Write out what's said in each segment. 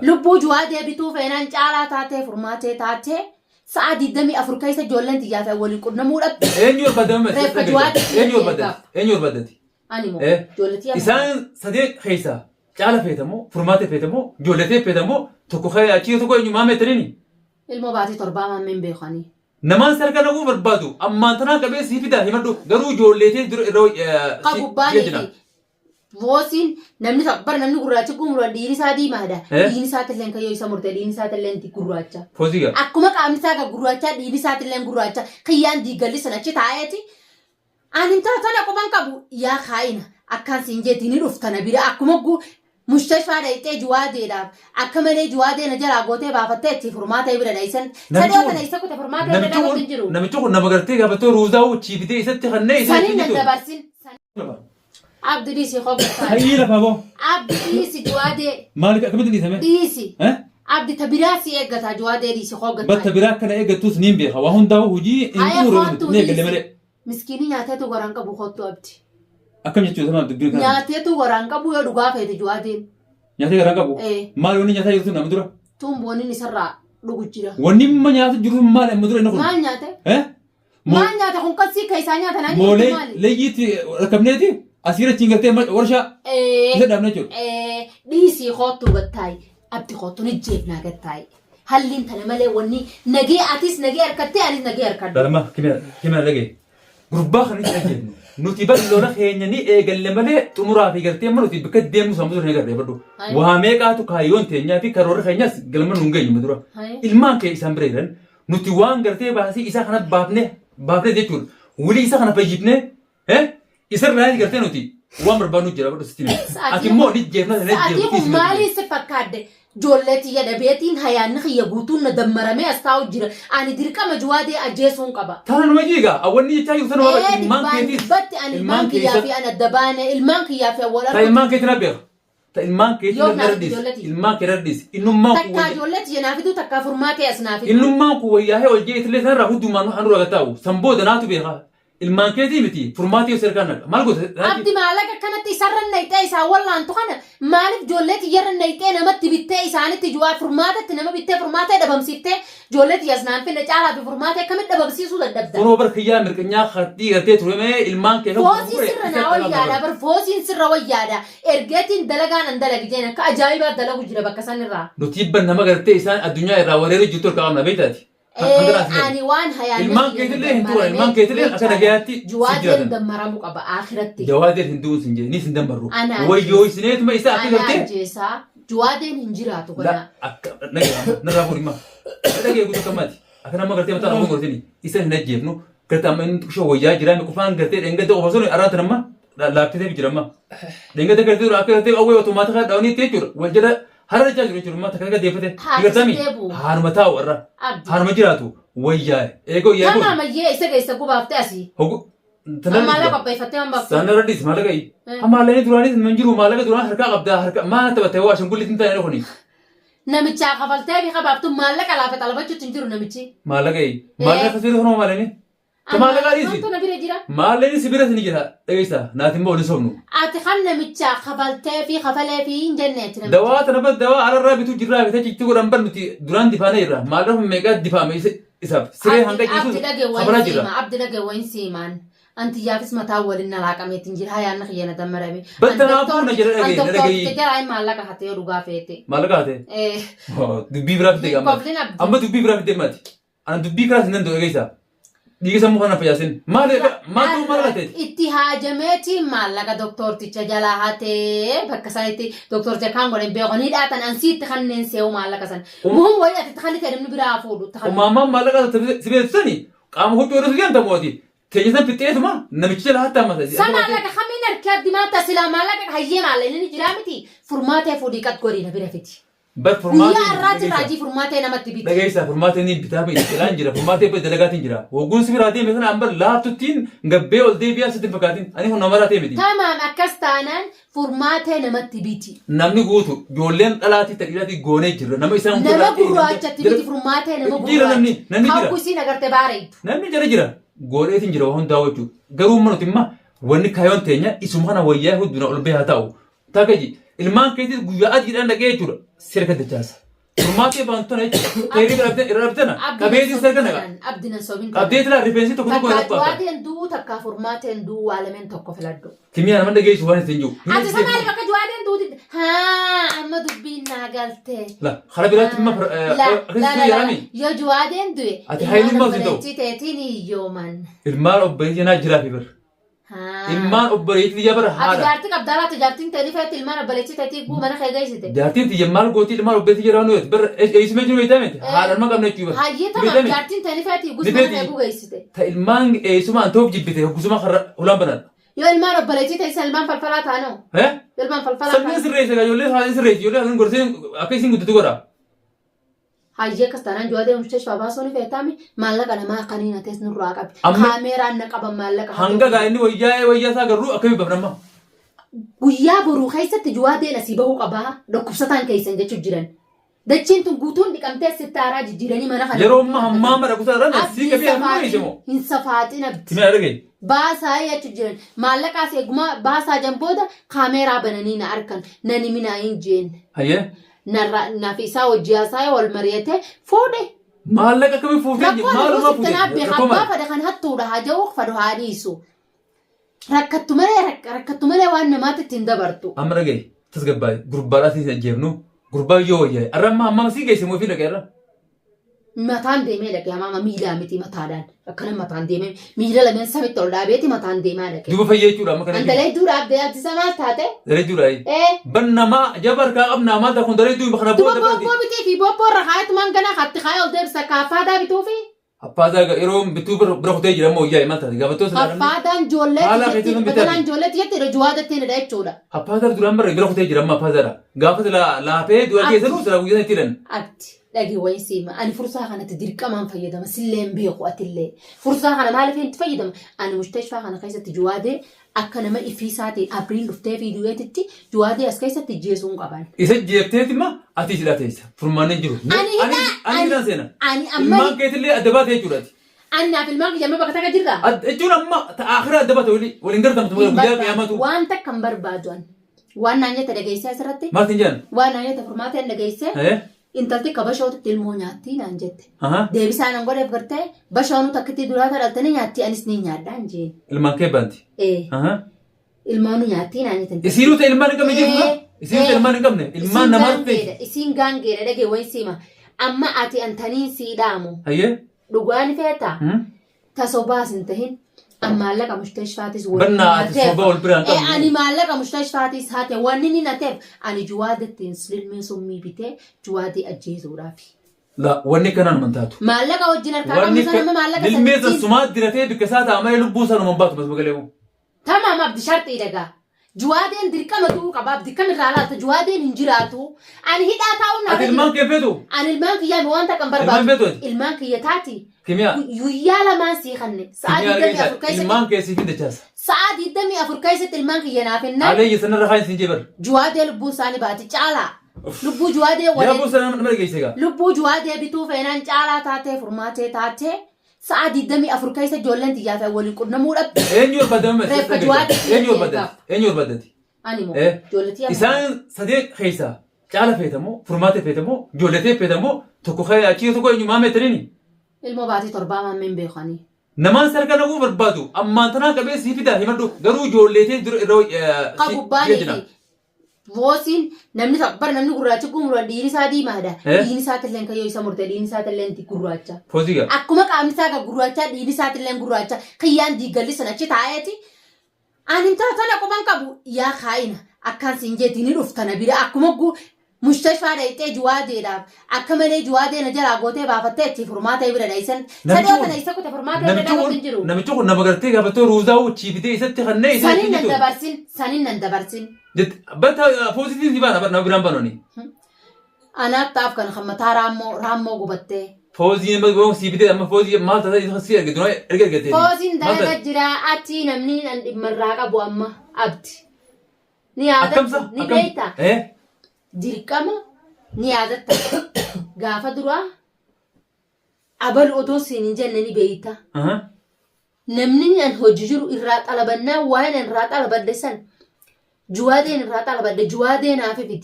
Lubbuu Juwaadee bituu feenaan Caalaa taatee Furmaatee taatee sa'a 24 keessa ijoolleen tiyyaa fi waliin qunnamuu dhabde. Eenyu barbaadame? Reeffa Juwaadee Eenyu barbaadate? Eenyu barbaadate? Ani moo Eh? ijoollee tiyyaa. Isaan sadeen keessaa Caala feetamoo, Furmaatee feetamoo, ijoollee feetamoo, tokko kee achii tokko eenyu maamee taniini? Ilmoo baatii torbaa maammeen beeku ani. Namaan si harka naquu barbaadu ammaan tanaan qabee sii fidaa himadhu garuu ijoollee tee dura irra Ka si gubbaanii jejjina. fi voosiin namni tokko bara namni gurraachi gumura dhiigni isaa diimaadha. Eh? Dhiigni isaatillee kan yoo isa murte dhiigni isaatillee gurraacha. Foozii gaa. Akkuma qaamni isaa kan gurraachaa dhiigni isaatillee gurraacha. Kiyyaan diigalli sana achi taa'eeti. Ani intala tana quban qabu yaa kaa'ina akkaan siin jeeti ni dhufta na bira akkuma gu mustashfaa dhayxee juwaadeedhaaf akka malee juwaadee na jalaa gootee baafattee itti furmaata bira dhaysan Namichi sadoo kun tana isa kute furmaata bira namichi dhaquutti kun hin jiru. namichi kun nama gartee gaafatoo ruuzaa wuchii fidee isatti kannee isa Saniin ittiin nan jitu. dabarsin. Abdi dhiisi hoggataa. Hayyii lafaa boo. Abdi dhiisi juwaadee Maal akkamitti dhiisame? dhiisi. Eh? Abdi ta biraa si eeggataa juwaadee dhiisi hoggataa. Batta biraa akkana eeggattus niin beeka. Waa hundaa'u hojii hin Haya xumurre koottuu ni eegalle dhiisi. malee. Miskiinii nyaateetu waraan qabu kottu abdi. Akkam jechuudha sama dubbiin kana. Nyaateetu waraan qabu yoo dhugaa feete juwaadeen. Nyaatee garaan qabu. Ee. Maal wanni nyaataa jirtu nama dura? Tuun booniin isarraa dhugu jira. Wanni amma nyaatu jiru maal amma dura inni kun? Maal nyaate? Eh? Maal nyaate kun qassii keessaa nyaata naan Moolee jettu maali? leeyyiitti rakkabneeti asiirra achiin galtee warshaa Ee. isa dhaabne jechuudha. Ee, dhiisii koottuu gattaayi. Abdi koottu ni jeefnaa gattaayi. Halliin tana malee wanni nagee atis nagee harkattee anis nagee harkadhu. Dhalma kimina dhagaye. Gurbaa kan nuti ajjeefnu. Nuti bar lola keenya ni eegalle malee xumuraa fi gartee amma nuti bakka deemnu sammuu dura ni agarre badhu. Hayi. Waa meeqaatu kaayyoon teenyaa fi karoorri keenyas galma nuun geenyu dura. Hayi. Ilmaan kee isaan bira jiran nuti waan gartee baasii isaa kana baafne baafne jechuudha. Wulii isa kana fayyifne Eh? Isarraa gartee nuti waan barbaadnu jira godhu sitti hima. Ati immoo ni jeefna sana Sa'aatii jeeftu kun maalii si fakkaadde? Ijoollee tiyya dhabeetiin hayaanni kiyya guutuun na dammaramee as taa'u jira. Ani dirqama juwaadee ajjeesuun qaba. Tana numa jiiga awwanni jechaa jiru tana Ee waan ilmaan dhibbaan keetiis dhibbatti ani ilmaan kiyyaa fi ani adda baane ilmaan kiyyaa fi awwal Ta ilmaan keetii na beeka. Ta ilmaan keetii Yoom na naaf dhiisi. ijoollee tiyya? Ilmaan kee na dhiisi. Innummaan kun Takkaa wayya. ijoollee tiyya naa fiduu takkaa furmaatee as naa fiduu. Innummaan kun wayyaahee ol jee itillee sanarraa hundumaan handhuura gataa'u. San booda naatu beeka. Ilmaan keetii miti furmaatii yoo serkaan naqa. Maal goota? Abdi maallaqa akkanatti isarra nayxee isaan wallaantu kana maaliif ijoollee tiyyarra nayxee namatti bittee isaanitti juwaa furmaatatti nama bittee furmaatee dhabamsiiftee ijoollee tiyya as naan finne caalaa fi furmaatee akkamitti dhabamsiisuu dadhabda. Kunoo bar kiyyaa mirqinyaa kattii gartee ture mee ilmaan kee kan Foosiin sirra naa wayyaadha bar foosiin sirra wayyaadha ergeetiin dalagaan an dalagi jeen akka ajaa'ibaa dalagu jira bakka sanirraa. Nuti ban nama gartee isaan addunyaa irraa wareeruu jirtu harkaa qabna beektaati. Ee, ani waan hayaanni Ilmaan kiyya keetillee hin turan, ilmaan dammaramee keetillee akka jechaadha. nagayaatti si Juwaadeen jiraatan. dammaramu qaba akhiratti. Jawaadeen hin du'uun sin jedhe, ni sin dammarru. Ana Wayyoo ajjeesa. isineetuma isa akka Ana gartee. ajjeesaa. Juwaadeen hin jiraatu La ganaa. akka dhagee narraa fuudhi ma. Dhagee guutuu akkamaati. Akka nama gartee mataa nama gortini isa hin ajjeefnu. Gartee amma inni xiqqoo wayyaa jira mi qofaan gartee dheengadda qofa sun arraa tan amma laaffisee jira amma. Dheengadda gartee dura akka gartee qawwee otomaatika dhawaniitti jechuudha. Wal jala Har'a jechaa jiru jechuudha takka takka deeffate. Haa, Digartami si deebi'u. haanuma taa'u har'a. Abdi. Haanuma jiraatu wayyaa eegoo eegoo. Tamaam ayyee isa geessa gubaafte asii. Hogu. Maallaqa qopheeffattee waan baaftu. Sanarra dhiisi maallaqa yi. Eh. Maallaqni duraanis hin jiru maallaqa duraan harkaa qabdaa harka maal taphatte waa ashangullitti hin taane kuni. Namichaa kafaltee fi kabaaftu maallaqa laafa xalabachuutti hin jiru namichi. Maallaqa yi. Maallaqa sirrii kunoo maallaqni. Ta maallaqaa dhiisi. Maaltu na bira jira? Maallaqni si bira ni jira dhageessa naati immoo waliin sobnu. Ati kan namichaa kafaltee fi kafalee fi hin jenne ati namicha. Dawaa tana bar dawaa alarraa bituu jirraa bitee citti godhan bar nuti duraan difaanee jirra maallaqa meeqaa difaame isaaf siree hanga Abdi ciisu dhage wayin kafanaa jirra. siima abdi dhage wayin siimaan. Antiyyaafis mataa waliin na laaqameetiin jira hayaanni kiyya na dammarame. Batta naafuu na jala dhagaye, na dhagaye. Jalaa hin maallaqa hate yoo dhugaa feete. Maallaqa hate? Eh, Dubbii biraa fidde amma. Koflin abdi. Amma dubbii biraa fidde maati. Ana dubbii kanaas hin danda'u dhageessaa. Dhiiga sammuu kana facaasin. Maal maal ta'uu maal ta'e? Itti haajameetiin maallaqa doktorticha jalaa hatee bakka sanitti doktorticha kaan godhan beeku ni dhaatan ansiitti kanneen see'u maallaqa san. Muhum wayii ati itti kannite namni biraa fuudhu itti kannite. Umaamaan maallaqa si beeksisani qaama huccuu irra si deemta mooti. Teenya san fixxeetuma namicha jala hattaa mata. Sa maallaqa kamiin harkaa dimaata silaa maallaqa hayyee maallaqa inni jiraa miti furmaatee fuudhii qat godhii na bira fiti. Bar furmaatee Guyyaa har'aati dhageessaa. raajii furmaatee namatti biti. Dhageessaa furmaatee ni bitaa fi ilaan jira furmaatee bira dalagaatiin jira. Wogguun si biraa deeme sana amma laaftuttiin gabbee ol deebi'aa sitti hin fakkaatin. Ani kun nama maraa ta'e miti. Tamaam akkas taanaan furmaatee namatti biti. Namni guutu ijoolleen dhalaatii ta dhiiraatii goonee jirra. Nama isaan Nama gurraachatti biti furmaatee nama Jira namni gurraacha. namni jira. Hawwu isiin agarte baareeddu. Namni jara jira. Goodheetiin jira waan hundaa jechuudha. Garuu amma nuti imma wanni kaayoon teenya isuma kana wayyaa hunduna ol bee haa ta'u. Takka ji. Ilmaan keetis guyyaa adiidhaan dhaqee jechuudha. Sirka dachaasa. Furmaatee baantu tana jechuudha. Teerii bira irra dhabdana. Qabeetii sirka naqa. Abdi nan sobin. Qabdee tilaa rifeensi tokko tokko Takkaa irra baafta. juwaateen du'uu takkaa furmaateen du'uu waa lameen tokko filadhu. Kimiyaa nama dhageessu waan ittiin jiru. Ati isa maaliif akka juwaateen duuti? Haa amma dubbiin naa galte. La karaa biraatti imma La la akkasitti la la yaami. yoo juwaadeen du'e. Ati haylummaa si ta'u. Obboleettii teetiin hiyyooman. Ilmaan obboleettii naa jiraa fi bara. Ilmaan obboleettii tiyya bara Ati haadha. jaartii qabdaa laata jaartiin ta'e dhufeetti ilmaan obboleettii teetii guu mana kee geessite. Jaartiin tiyya maal gooti ilmaan obboleettii jiraa nuyi bara eessumee jiru beektaa miti haadha ilma qabna jechuudha. Hayyee Beektaa tamaam miti? jaartiin ta'e dhufeetti gus Ni mana feeti. kee guu geessite. Ta ilmaan eessumaan ta'uuf jibbite gusuma karra ulaan banadha. Yoo ilmaan obboleettii ta'e isa ilmaan falfalaa taanoo. Eh? Yoo ilmaan falfalaa Sabni taanoo. sirreessa egaa ijoollee haadha sirreessi ijoollee haadha gorsee akka isin guddatu godha. Hayyee akkas taanaan juwaadee mustashfaa baasuu ni feetaami maallaqa namaa kaniin atees nurraa qabi. Amma- Kaameeraan na qaban maallaqa. Hanga gaa inni wayyaa'ee wayyaa isaa garuu akkamii bafna amma. Guyyaa boruu keessatti juwaadeen asii bahuu qabaa dhukkubsataan keessan jechuun jiran. Dachiin tun guutuun dhiqamtee sittaaraa jijjiiranii mana kana. Yeroo ammaa hammaa mara kutaa irra sii Abdii qabee hammaa safaaxin hiise moo. hin safaaxin abdi. Timee argee. Baasaa jechuun jiran maallaqaas eeguma baasaa jan booda kaameeraa bananii na arkan nani minaa hin jeen. Hayyee. Narra naaf isaa hojii haasa'ee wal mari'atee fuudhe. Maallaqa akkamii fuutee Rakkoon maaluma dhufuu fuutee sitti beeka rakkoo abbaa maali? fedhe kan hattuudha haa jedhu fedhu haa dhiisu. Rakkattu malee rakkattu malee waan namaatti ittiin dabartu. Amma dhaga'i tasgabbaa'e gurbaadhaa siin ajjeefnu gurbaa yoo wayyaa'e arra amma amma sii geesse moo fi dhaqe arra. Mataan deemee dhaqe hamaama miilaa miti mataadhaan akkana mataan deemee miila lameen samitti ol dhaabeeti mataan deemaa dhaqe. Duuba fayyee jechuudha amma kana An dalayduu dhaabdee addisa maal taate? Dalayduu dhaayi. Ee Ban namaa jaba harkaa qabnaa maal ta'a kun dalayduu kana duba booda barati. boobboo bitee fi boobboo irra kaayatumaan ganaa hatti kaayee ol deebisa kaaffaadaa bituufi. Haffaadaa yeroo bituu bira kutee jira immoo wayyaa'e maal taate gaafattoo silaa namni. Haffaadaan ijoollee Haala jetti keetiin bitee badalaan ijoollee jetti juwaadatti hidha jechuudha. Haffaadaa duraan bara bira kutee jira amma haffaadaadha. Gaafa silaa laafee du'a keessanuu silaa guyyaa itti hidhan. Abdi dhagi wayi siima ani fursaa kanatti dirqamaan fayyadama sillee hin beeku atillee fursaa kana maaliif itti fayyadama ani mustashfaa kana keessatti juwaadee akka nama ifiisaatiin abriil dhuftee fi du'eetitti juwaadee as keessatti jeesuun qaban. Isa jeefteeti ma ati hidhaa teessa. Furmaanni hin jiru. Ani hidhaa Ani hidhaan seena. ani amma Ilmaan keetillee adda baate jechuudha ati. ani naaf ilmaan kiyya amma bakka takka jirra. Jechuun amma akhiraa adda baate waliin gartamtu Hin guyyaa qiyaamatu. barbaadu waan takka hin barbaadu ani. Waan naan jette dhageessee asirratti Maal siin jedhan? waan naan jette furmaata hin dhageessee Eh? intalti akka bashootitti ilmoo nyaatti naan jette. Aha. Deebisaa nan godheef gartee bashoonuu takkitti duraata dhaltanii nyaatti anis ni nyaadhaan jeen. Ilmaan kee baanti. Ee Aha. ilmaanuu nyaatti naan jette. Isiinuu ta'e ilmaan hin qabne jirtu? Ee, Isiinuu ta'e ee. ilmaan hin qabne? Ilmaan Isiin namaatu ta'e. gaangeedha. Isiin gaangeedha dhagee wayi siima. Amma ati antaniin sii dhaamu. Hayyee? Dhugaan feetaa? Hmm? Ta sobaas hin tahin. An maallaqa mustashfaatis Bannaa ati soba wal biraan Eh, qabdu. ani maallaqa mustashfaatis haate wanni inni na ta'eef ani juwaadattiin silmee summii bitee juwaadii ajjeesuudhaafi. La wanni kanaan man taatu. Maallaqa wajjin harkaa Wanni qabnu sana amma maallaqa lilmee san sanittiin sumaa diratee bikka isaa ta'a malee lubbuu isaa numan baatu masmagalee. Tamaam abdi sharxii dhagaa. Juwaadeen dirqama du'uu qaba abdi kamirraa laalta juwaadeen hin jiraatu. Ani hidhaa taa'uun Ati ilmaan kee feetu? Ani ilmaan kiyyaa mi waan takka hin Ilmaan barbaadu. feetu ati? Ilmaan kiyya taati. Kimiyaa? Guyyaa lamaan sii kanne. Sa'aa Kimiyaa 24 argeessa. keessatti Ilmaan kee siif hin dachaasa. sa'aa 24 keessatti ilmaan kiyya naaf hennaan Alee sanarra kaan isin jeebar. juwaadee lubbuun isaanii baati caalaa. Lubbuu juwaadee Yaa waliin buusa nama dhageesse egaa. lubbuu juwaadee bituu feenaan caalaa taatee furmaatee taatee sa'aa 24 keessa ijoolleen tiyyaa fi waliin qunnamuu dhabde. Eenyu barbaadame Reeffa juwaadee Eenyu barbaadame? Eenyu barbaadate? Ani moo Eh. ijoollee tiyyaa Isaan sadee keessaa caala feetamoo furmaata feetamoo ijoolletee feetamoo tokko ka'ee achii tokko eenyu maamee taniini. Ilmoo baatii torbaa maammeen beekanii. Namaan sarka naquu barbaadu ammaan tanaa qabee sii fidaa himadhu garuu ijoolleetee dura irra Ka gubbaanii fi voosiin namni tokko bara namni gurraachi gumura dhiigni isaa diimaadha. Eh? Dhiigni isaatillee kan yoo isa murte dhiigni isaatillee gurraacha. Foozii gaa. Akkuma qaamni isaa kan gurraachaa dhiigni isaatillee gurraacha. Kiyyaan diigalli sana achi taa'eeti. Ani intala tana quban qabu yaa kaa'ina akkaan siin jeeti ni dhufta na bira akkuma mustashfaa dhayxee juwaadeedhaaf akka malee juwaadee na jalaa gootee baafattee achi furmaata bira dhaysan. Namichi Sadii kun- tana isa kute furmaata bira Namichi dhaquutu kun hin jiru. namichi kun nama gartee gaafatoo ruuzaa wuchii fidee isatti kannee isa Sanin nan dabarsin sanin nan dabarsin. Bata foozitiin si baana nama biraan baanoni. Anaaf taaf kan kan mataa raammoo raammoo gubattee. Foozii nama biroo si fidee amma foozii maal tasaa isa si erge dura erga ergatee. Foosiin dalaga jira achi namni nan dhimmarraa qabu amma abdi. Ni Akkamsa? yaadatta ni beekta Eh? dirqama ni yaadatta gaafa duraa abalu otoo siin hin jenne ni beekta. Aha. Namni an hojii jiru irraa xalabannaa waan an irraa xalabadhe san Juwaadeen irraa xalabadhe juwaadee naaf fidi.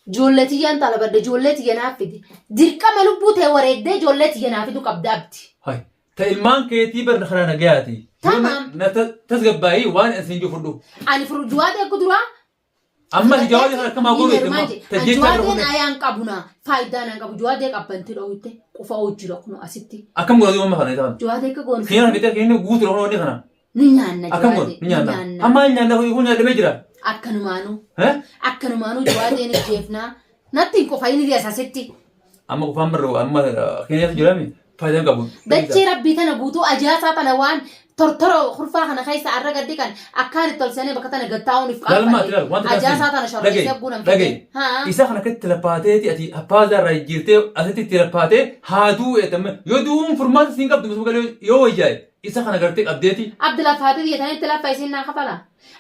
Ijoollee tiyyaan xalabadhe ijoollee tiyya naaf fidi. Dirqama lubbuu tee wareegdee ijoollee tiyya naaf fidu qabda abdi. Hay. Ta ilmaan keetii bar karaa nagayaati. Tamaam. Na tasgabbaa'ii waan isin jiru fudhu. Ani furu juwaadee akka duraa Amma ati jawaadee kana akkamaa godhu jettee Ani tajjeechaa juwaadeen ayaan qabu na faayidaa naan qabu juwaadee qabbanti dhoowwitte qufa jira kun asitti. Akkam godhatu amma kana isa kana. Juwaadee akka goonu Kiyana bitee kiyana guutu lafa wanni kana. ni nyaanna Akkam godhu juwaadee ni nyaanna. Amma hin nyaanna kun nyaadhamee jira. Akkanumaanuu Eh? akkanumaanuu juwaadeen ijjeefnaa natti hin qofa inni dhiyeessa asitti. Amma qofaan barra amma keenyatu jiraami faayidaan qabu. Dachee rabbii tana guutuu ajaasaa tana waan tortoro kurfaa kana keessa arra gaddi kan akkaan itti ol seenee bakka tana gad taa'uun if Laalmaa ati laal wanta Ajaasaa tana shorreessee guunan dhagaye. Haa. Isa kana akkatti laphaateeti ati haphaasaa irraa jijjiirtee asitti itti laphaatee haa du'u eettame yoo du'uun furmaata siin qabdu misuma galee yoo wayyaa'e isa kana gartee qabdeeti Abdi laffaatii tiyya tanitti laffa isiin naa kafala.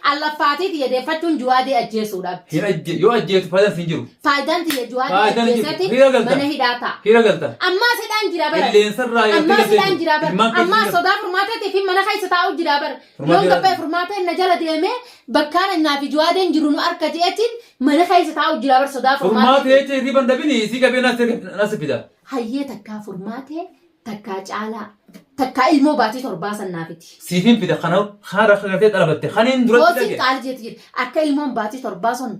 An laffaatii tiyya deeffachuun juwaadee ajjeesuudha abdi. hin ajje yoo ajjeetu faayidaan siin jiru. Faayidaan tiyya juwaadee Faayidaan hin jiru. ajjeeseeti Hira galta. mana hidhaa ta'a. Hira galta. Ammaa sidhaan jira bara. Qilleensarraa yoo Ammaa sidhaan jira bara. Ilmaan keessa Ammaa jira. sodaa furmaateetii fi mana keessa taa'u jira bara. Furmaatee Yoon gabbee jira. furmaateen na jala deemee bakkaan annaa fi juwaadeen jiru nu harka je'etiin mana keessa taa'u jira bara sodaa Furmaatee furmaatee. jecha hirriban dhabini isii qabee nas fida. Hayyee takkaa furmaatee takkaa caalaa takkaa ilmoo baatii torbaa sannaafiti. Siifin fida kana kana akka gartee xalabatte kaniin duratti Boosiin dhage. qaali jeeti jira. Akka ilmoon baatii torbaa sun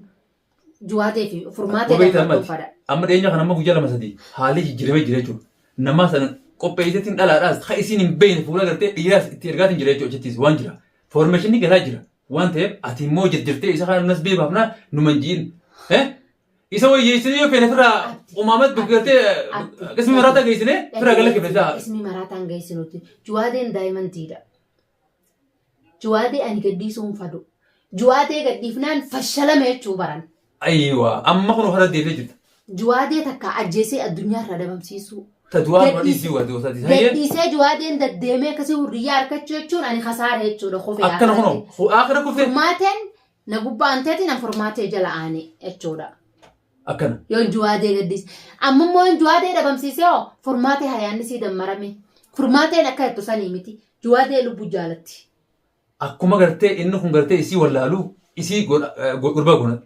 juwaadee fi furmaatee Wabeeti dammaduu ammati. fadha. Amma dhiyeenya kana amma guyyaa lama sadii haalli jijjiiramee jira jechuudha. Nama sana qopheesseetiin dhalaadhaas kan isiin hin beekne fuula gartee dhiiraas itti ergaatiin jira jechuudha achittis waan jira. Foormeeshinni galaa jira waan ta'eef ati immoo jirjirtee isa kana nas beekaafna numa hin jiin. Isa wayyeessine yoo feene firraa uumamatti gartee qismi maraataa geessine firraa gala kifne isaa. Ismi maraataan geessinutti. Juwaadeen daa'imantiidha. Juwaadee ani gadhiisuu hin fadu. Juwaadee gadhiifnaan fashalame jechuu baran. Ayiwa amma kun ofirra deebitee jirta. Juwaadee takka ajjeesee addunyaarraa dhabamsiisuu. Ta du'aa dura dhiisii waa du'aa isaati. Hayyee Gadhiisee juwaadeen deddeemee akkasii hurriyyaa argachuu jechuun ani kasaara jechuudha kofee. akkana kunoo akkana kuftee Furmaateen na gubbaa anteetiin an furmaatee jala aane jechuudha. akkana. Yoon juwaadee gadhiise. Amma immoo yoon juwaadee dhabamsiisee hoo furmaatee hayaanni sii dammarame. Furmaateen akka jettu sanii miti. Juwaadee lubbuu jaalatti. Akkuma gartee inni kun gartee isii wallaalu isii gurbaa goona.